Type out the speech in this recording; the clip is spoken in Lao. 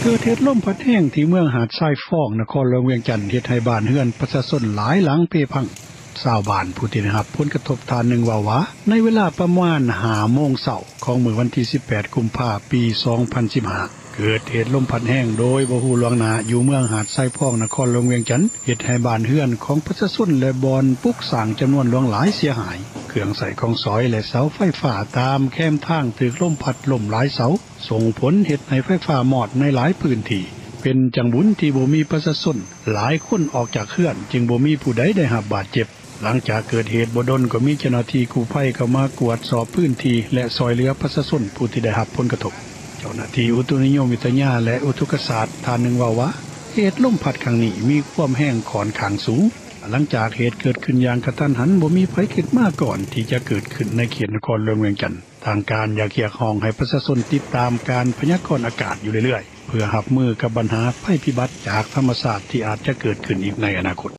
ເກີດເຫດລົມພັດແຮງ ທີ່ເມືອງຫາດຊາຍຟອງ ນະຄອນຫຼວງວຽງຈັນ ເຮັດໃຫ້ບ້ານເຮືອນ ປະຊາຊົນຫຼາຍຫຼັງ ເພພັງ. ຊາວບ້ານ ຜູ້ທີ່ໄດ້ຮັບຜົນກະທົບ ທ່ານໜຶ່ງເວົ້າວ່າ ໃນເວລາປະມານ ຫ້າໂມງເຊົ້າ ຂອງມື້ວັນທີ 18 ກຸມພາ ປີ 2015 ເກີດເຫດລົມພັດແຮງ ໂດຍບໍ່ຮູ້ລ່ວງໜ້າ ຢູ່ເມືອງຫາດຊາຍຟອງ ນະຄອນຫຼວງວຽງຈັນ ເຮັດໃຫ້ບ້ານເຮືອນ ຂອງປະຊາຊົນ ແລະ ບ່ອນປຸກສ້າງ ຈຳນວນຫຼວງຫຼາຍເສຍຫາຍ, ເຄື່ອງໃຊ້ຂອງສອຍ ແລະ ເສົາໄຟຟ້າ ຕາມແຄມທາງ ຖືກລົມພັດລົ້ມຫຼາຍເສົາ ສົ່ງຜົນເຮັດໃຫ້ໄຟຟ້າ ມອດໃນຫຼາຍພື້ນທີ່. ເປັນຈັງບຸນ ທີ່ບໍ່ມີປະຊາຊົນ ຫຼາຍຄົນອອກຈາກເຮືອນ ຈຶ່ງບໍ່ມີຜູ້ໃດ ໄດ້ຮັບບາດເຈັບ. ຫຼັງຈາກເກີດເຫດບໍ່ດົນ ກໍມີເຈົ້າໜ້າທີ່ກູ້ໄພ ເຂົ້າມາກວດສອບພື້ນທີ່ ແລະ ຊ່ອຍເຫຼືອປະຊາຊົນ ຜູ້ທີ່ໄດ້ຮັບຜົນກະທົບ. ເຈົ້າໜ້າທີ່ອຸຕຸນິຍົມວິທະຍາ ແລະ ອຸທົກກະສາດ ທ່ານໜຶ່ງເວົ້າວ່າ ເຫດລົມພັດຄັ້ງນີ້ ມີຄວາມແຮງຂ້ອນຂ້າງສູງ. ຫຼັງຈາກເຫດເກີດຂຶ້ນ ຢ່າງກະທັນຫັນ ບໍ່ມີໃຜຄິດມາກ່ອນ ທີ່ຈະເກີດຂຶ້ນ ໃນເຂດນະຄອນຫຼວງວຽງຈັນ. ທາງການຢາກຮຽກຮ້ອງ ໃຫ້ປະຊາຊົນ ຕິດຕາມການພະຍາກອນອາກາດ ຢູ່ເລື້ອຍໆ ເພື່ອຮັບມືກັບບັນຫາໄພພິບັດ ຈາກທຳມະຊາດ ທີ່ອາດຈະເກີດຂຶ້ນ ໃນອະນາຄົດ.